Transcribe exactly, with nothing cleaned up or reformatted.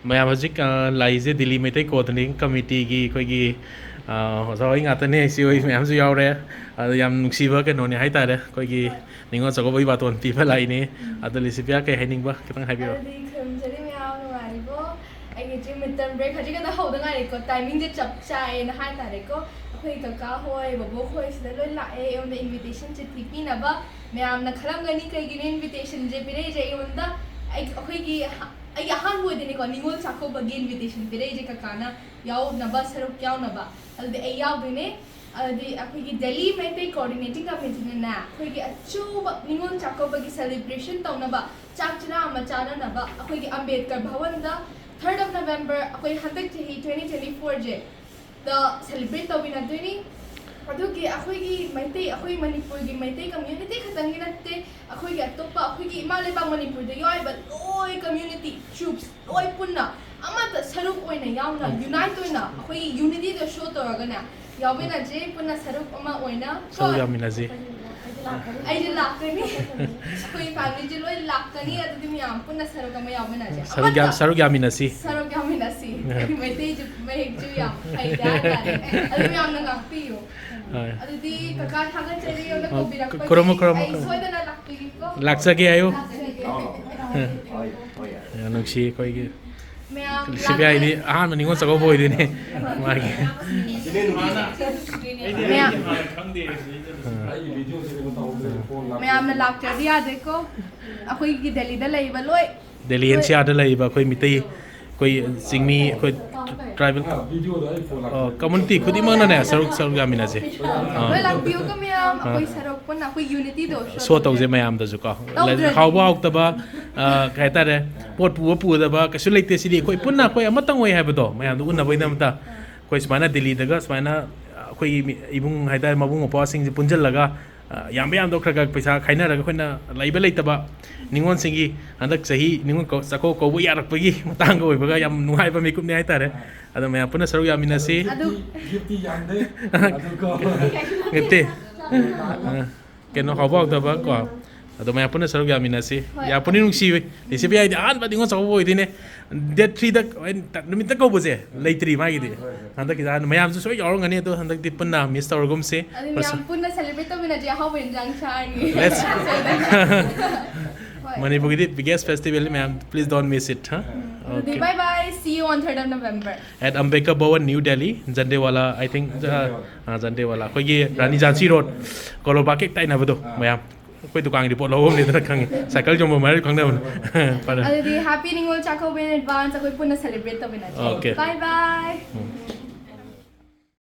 ꯃꯌꯥꯝ ꯍꯧꯖꯤꯛ, ꯑ, ꯂꯥꯛꯏꯁꯦ ꯗꯤꯜꯂꯤ ꯃꯩꯇꯩ Coordinating Committeeꯒꯤ ꯑꯩꯈꯣꯏꯒꯤ, ꯑ, ꯑꯣꯖꯥ ꯍꯣꯏ ꯉꯥꯛꯇꯅꯦ, ꯏꯆꯦ ꯍꯣꯏ ꯃꯌꯥꯝꯁꯨ ꯌꯥꯎꯔꯦ꯫ ꯑꯗ ꯌꯥꯝ ꯅꯨꯡꯁꯤꯕ ꯀꯩꯅꯣꯅꯦ ꯍꯥꯏꯇꯥꯔꯦ, ꯑꯩꯈꯣꯏꯒꯤ ꯅꯤꯉꯣꯜ ꯆꯥꯛꯀꯧꯕꯒꯤ ꯕꯥꯇꯣꯟ ꯄꯤꯕ ꯂꯥꯛꯏꯅꯦ꯫ ꯎꯝ꯫ ꯑꯗꯣ ꯂꯤꯁꯤꯄ꯭ꯔꯤꯌꯥ, ꯀꯩ ꯍꯥꯏꯅꯤꯡꯕ ꯈꯤꯇꯪ ꯍꯥꯏꯕꯤꯔꯣ꯫ ꯑꯗꯨꯗꯤ ꯈꯨꯔꯨꯝꯖꯔꯤ ꯃꯌꯥꯝ, ꯅꯨꯡꯉꯥꯏꯔꯤꯕꯣ? ꯑꯩꯒꯤ ꯍꯧꯖꯤꯛ midterm break ꯍꯧꯖꯤꯛ ꯈꯛꯇ ꯍꯧꯗ ꯉꯥꯏꯔꯤꯀꯣ, timingꯁꯦ ꯆꯞ ꯆꯥꯏꯌꯦꯅ ꯍꯥꯏꯇꯥꯔꯦꯀꯣ꯫ ꯑꯩꯈꯣꯏ ꯀꯀꯥ ꯍꯣꯏ, ꯕꯣꯕꯣꯛ ꯍꯣꯏ ꯁꯤꯗ ꯂꯣꯏ ꯂꯥꯛꯑꯦ, ꯑꯩꯉꯣꯟꯗ invitation ꯆꯤꯊꯤ ꯄꯤꯅꯕ꯫ ꯃꯌꯥꯝꯅ ꯈꯜꯂꯝꯒꯅꯤ ꯀꯩꯒꯤꯅꯣ invitationꯁꯦ ꯄꯤꯔꯛꯏꯁꯦ ꯑꯩꯉꯣꯟꯗ꯫ ꯑꯩ, ꯑꯩꯈꯣꯏꯒꯤ ꯑꯩꯒꯤ ꯑꯍꯥꯟꯕ ꯑꯣꯏꯗꯣꯏꯅꯤꯀꯣ ꯅꯤꯉꯣꯜ ꯆꯥꯛꯀꯧꯕꯒꯤ invitation ꯄꯤꯔꯛꯏꯁꯦ ꯀꯀꯥꯅ ꯌꯥꯎꯅꯕ, ꯁꯔꯨꯛ ꯌꯥꯎꯅꯕ꯫ ꯑꯗꯨꯗꯤ ꯑꯩ ꯌꯥꯎꯗꯣꯏꯅꯦ꯫ ꯑꯗꯨꯗꯤ ꯑꯩꯈꯣꯏꯒꯤ ꯗꯦꯜꯂꯤ ꯃꯩꯇꯩ Coordinating Committeeꯅꯅꯦ, ꯑꯩꯈꯣꯏꯒꯤ ꯑꯆꯧꯕ ꯅꯤꯉꯣꯜ ꯆꯥꯛꯀꯧꯕꯒꯤ celebration ꯇꯧꯅꯕ, ꯆꯥꯛ ꯆꯔꯥ ꯑꯃ ꯆꯥꯅꯅꯕ ꯑꯩꯈꯣꯏꯒꯤ ꯑꯝꯕꯦꯗꯀꯔ ꯚꯋꯟꯗ third of November, ꯑꯩꯈꯣꯏ ꯍꯟꯗꯛ ꯆꯍꯤ twenty twenty-fourꯁꯦ ꯗ celebrate ꯇꯧꯃꯤꯟꯅꯗꯣꯏꯅꯤ꯫ ꯑꯗꯨꯒꯤ ꯑꯩꯈꯣꯏꯒꯤ ꯃꯩꯇꯩ, ꯑꯩꯈꯣꯏ ꯃꯅꯤꯄꯨꯔꯒꯤ ꯃꯩꯇꯩ community ꯈꯛꯇꯪꯒꯤ ꯅꯠꯇꯦ, ꯑꯩꯈꯣꯏꯒꯤ ꯑꯇꯣꯞꯄ ꯑꯩꯈꯣꯏꯒꯤ ꯏꯃꯥ ꯂꯩꯕꯥꯛ ꯃꯅꯤꯄꯨꯔꯗ ꯌꯥꯎꯔꯤꯕ ꯂꯣꯏ community groups ꯂꯣꯏ ꯄꯨꯟꯅ ꯑꯃꯠꯇ ꯁꯔꯨꯛ ꯑꯣꯏꯅ ꯌꯥꯎꯅ, unite ꯑꯣꯏꯅ ꯑꯩꯈꯣꯏꯒꯤ unityꯗ show ꯇꯧꯔꯒꯅꯦ, ꯌꯥꯎꯃꯤꯟꯅꯁꯦ ꯄꯨꯟꯅ ꯁꯔꯨꯛ ꯑꯃ ꯑꯣꯏꯅ꯫ ꯁꯔꯨꯛ ꯀꯣ? ꯌꯥꯃꯤꯟꯅꯁꯤ꯫ ꯑꯩꯁꯨ ꯂꯥꯛꯀꯅꯤ꯫ ꯑꯩꯈꯣꯏ familyꯁꯦ ꯂꯣꯏ ꯂꯥꯛꯀꯅꯤ, ꯑꯗꯨꯗꯤ ꯃꯌꯥꯝ ꯄꯨꯟꯅ ꯁꯔꯨꯛ ꯑꯃ ꯌꯥꯎꯃꯤꯟꯅꯁꯦ꯫ ꯁꯔꯨꯛ ꯌꯥ-, ꯑꯃꯠꯇ ꯁꯔꯨꯛ ꯌꯥꯃꯤꯟꯅꯁꯤ꯫ ꯁꯔꯨꯛ ꯌꯥꯃꯤꯟꯅꯁꯤ꯫ ꯑ꯫ ꯑꯩ ꯃꯩꯇꯩꯁꯨ ꯃꯌꯦꯛꯁꯨ ꯌꯥꯝ ꯍꯩꯇꯦ ꯍꯥꯏꯇꯥꯔꯦ꯫ ꯑꯗꯨ ꯃꯌꯥꯝꯅ ꯉꯥꯛꯄꯤꯌꯨ꯫ ꯍꯣꯏ꯫ ꯑꯗꯨꯗꯤ ꯀꯀꯥ ꯊꯥꯒꯠꯆꯔꯤ, ꯑꯗꯣ ꯑ, ꯀꯧꯕꯤꯔꯛꯄꯒꯤ ꯈꯨꯔꯨꯝꯃꯨ, ꯈꯨꯔꯨꯝꯃꯨ, ꯑꯩ ꯈꯨꯔꯨꯝꯃꯨ꯫ ꯁꯣꯏꯗꯅ ꯂꯥꯛꯄꯤꯒꯦꯀꯣ꯫ ꯂꯥꯛꯆꯒꯦ ꯍꯥꯏꯌꯨ꯫ ꯂꯥꯛꯆꯒꯦ꯫ ꯑ꯫ ꯌꯥꯝ ꯅꯨꯡꯁꯤ ꯑꯩꯈꯣꯏꯒꯤ ꯃꯌꯥꯝ ꯁꯤ ꯕꯤ ꯑꯥꯏꯗꯤ ꯂꯥꯛꯄꯤꯌꯨ꯫ ꯑꯍꯥꯟꯕ ꯅꯤꯉꯣꯜ ꯆꯥꯛꯀꯧꯕ ꯑꯣꯏꯗꯣꯏꯅꯦ ꯃꯥꯒꯤ꯫ ꯃꯌꯥꯝ, ꯃꯌꯥꯝꯅ ꯂꯥꯛꯇ꯭ꯔꯗꯤ ꯌꯥꯗꯦꯀꯣ꯫ ꯑꯩꯈꯣꯏꯒꯤ ꯗꯦꯜꯂꯤꯗ ꯂꯩꯕ ꯂꯣꯏ, ꯗꯦꯜꯂꯤ ꯂꯣꯏ꯫ ꯑꯦꯟ ꯁꯤ ꯑꯥꯔꯗ ꯂꯩꯔꯤꯕ ꯑꯩꯈꯣꯏ ꯃꯤꯇꯩ, ꯑꯩꯈꯣꯏ ꯆꯤꯡꯃꯤ, ꯑꯩꯈꯣꯏ tribal, ꯑ, community ꯈꯨꯗꯤꯡꯃꯛꯅꯅꯦ ꯁꯔꯨꯛ, ꯁꯔꯨꯛ ꯌꯥꯃꯤꯟꯅꯁꯦ꯫ ꯑ꯫ ꯂꯣꯏ ꯂꯥꯛꯄꯤꯌꯨꯀꯣ ꯃꯌꯥꯝ꯫ ꯑ꯫ ꯑꯩꯈꯣꯏ ꯁꯔꯨꯛ ꯄꯨꯟꯅ ꯑꯩꯈꯣꯏ unityꯗꯣ show show ꯇꯧꯁꯦ ꯇꯧꯁꯦ꯫ ꯃꯌꯥꯝꯗꯁꯨ ꯀꯣ꯫ ꯇꯧꯗ꯭ꯔꯗꯤ꯫ ꯍꯥꯎꯕ ꯍꯥꯎꯇꯕ, ꯑ, ꯀꯩ ꯍꯥꯏꯇꯥꯔꯦ, ꯄꯣꯠ ꯄꯨꯕ ꯄꯨꯗꯕ ꯀꯩꯁꯨ ꯂꯩꯇꯦ꯫ ꯁꯤꯗꯤ ꯑꯩꯈꯣꯏ ꯄꯨꯟꯅ ꯑꯩꯈꯣꯏ ꯑꯃꯇꯪ ꯑꯣꯏ ꯍꯥꯏꯕꯗꯣ ꯃꯌꯥꯝꯗꯣ ꯎꯠꯅꯕꯒꯤꯗꯃꯛꯇ꯫ ꯑꯩꯈꯣꯏ ꯁꯨꯃꯥꯏꯅ ꯗꯤꯜꯂꯤꯗꯒ ꯁꯨꯃꯥꯏꯅ ꯑꯩꯈꯣꯏꯒꯤ ꯃꯤ-, ꯏꯕꯨꯡ ꯍꯥꯏꯇꯥꯔꯦ, ꯃꯕꯨꯡ ꯃꯧꯄ꯭ꯋꯥꯁꯤꯡꯁꯦ ꯄꯨꯟꯁꯤꯜꯂꯒ, ꯑ, ꯌꯥꯝꯕ ꯌꯥꯝꯗꯕ ꯈꯔ ꯈꯔ ꯄꯩꯁꯥ ꯈꯥꯏꯅꯔꯒ ꯑꯩꯈꯣꯏꯅ ꯂꯩꯕ ꯂꯩꯇꯕ ꯅꯤꯉꯣꯜꯁꯤꯡꯒꯤ ꯍꯟꯗꯛ ꯆꯍꯤ ꯅꯤꯉꯣꯜ ꯀꯧ-, ꯆꯥꯛꯀꯧ ꯀꯧꯕ ꯌꯥꯔꯛꯄꯒꯤ ꯃꯇꯥꯡꯒ ꯑꯣꯏꯕꯒ ꯌꯥꯝ ꯅꯨꯡꯉꯥꯏꯕ ꯃꯤꯀꯨꯞꯅꯤ ꯍꯥꯏꯇꯥꯔꯦ꯫ ꯑꯗꯣ ꯃꯌꯥꯝ ꯄꯨꯟꯅ ꯁꯔꯨꯛ ꯌꯥꯃꯤꯟꯅꯁꯤ꯫ ꯑꯗꯨ gift-ꯇꯤ ꯌꯥꯝꯗꯦ꯫ ꯑꯗꯨꯒ gift-ꯇꯤ, ꯑ, ꯀꯩꯅꯣ ꯍꯥꯎꯕ ꯍꯥꯎꯇꯕ ꯀꯣ, ꯑꯗꯣ ꯃꯌꯥꯝ ꯄꯨꯟꯅ ꯁꯔꯨꯛ ꯌꯥꯃꯤꯟꯅꯁꯤ꯫ ꯍꯣꯏ꯫ ꯌꯥꯝ ꯄꯨꯛꯅꯤꯡ ꯅꯨꯡꯁꯤꯕ꯫ ꯂꯤꯁꯤꯕꯤ ꯍꯥꯏꯗꯤ ꯑꯍꯥꯟꯕ ꯅꯤꯉꯣꯜ ꯆꯥꯛꯀꯧꯕ ꯑꯣꯏꯗꯣꯏꯅꯦ꯫ Date three ꯗ ꯅꯨꯃꯤꯠꯇ ꯀꯧꯕꯁꯦ ꯂꯩꯇ꯭ꯔꯤ ꯃꯥꯒꯤꯗꯤ꯫ ꯍꯟꯗꯛꯀꯤꯗ ꯃꯌꯥꯝꯁꯨ ꯁꯣꯏ ꯌꯥꯎꯔꯝꯒꯅꯤ, ꯑꯗꯣ ꯍꯟꯗꯛꯇꯤ ꯄꯨꯟꯅ miss ꯇꯧꯔꯒꯨꯝꯁꯤ꯫ ꯑꯗꯨ ꯃꯌꯥꯝ ꯄꯨꯟꯅ celebrate ꯇꯧꯃꯤꯟꯅꯁꯦ, ꯑꯍꯥꯎꯕ ꯏꯟꯖꯥꯡ ꯆꯥꯔꯅꯤ꯫ Let's ꯍꯣꯏ꯫ ꯃꯅꯤꯄꯨꯔꯒꯤꯗꯤ biggest festival ꯃꯌꯥꯝ, please don't miss it, ꯍꯥ? ꯑꯗꯨꯗꯤ Okay. Bye bye, see you on third of November. At Ambedkar Bhawan, New Delhi, Jhandewalan, I think, uh, uh, Jhandewalan. ꯑꯩꯈꯣꯏꯒꯤ ꯔꯥꯅꯤ ꯖꯥꯟꯁꯤ ꯔꯣꯗ, ꯀꯣꯂꯣꯝ ꯄꯥꯔꯛ ꯍꯦꯛ ꯇꯥꯏꯅꯕꯗꯣ, ꯑꯥ꯫ ꯃꯌꯥꯝ꯫ ꯑꯩꯈꯣꯏ ꯗꯨꯀꯥꯟꯒꯤ ꯄꯣꯠ ꯂꯧꯐꯝꯅꯤꯗꯅ ꯈꯪꯉꯤ꯫ ꯁꯥꯏꯀꯜ ꯌꯣꯟꯐꯝ ꯍꯥꯏꯔꯁꯨ ꯈꯪꯅꯕꯅꯤ꯫ ꯐꯔꯦ꯫ ꯑꯗꯨꯗꯤ happy Ningol Chakkouba in advance, ꯑꯩꯈꯣꯏ ꯄꯨꯟꯅ celebrate ꯇꯧꯃꯤꯟꯅꯁꯦ꯫ Okay. Bye bye. ꯎꯝ꯫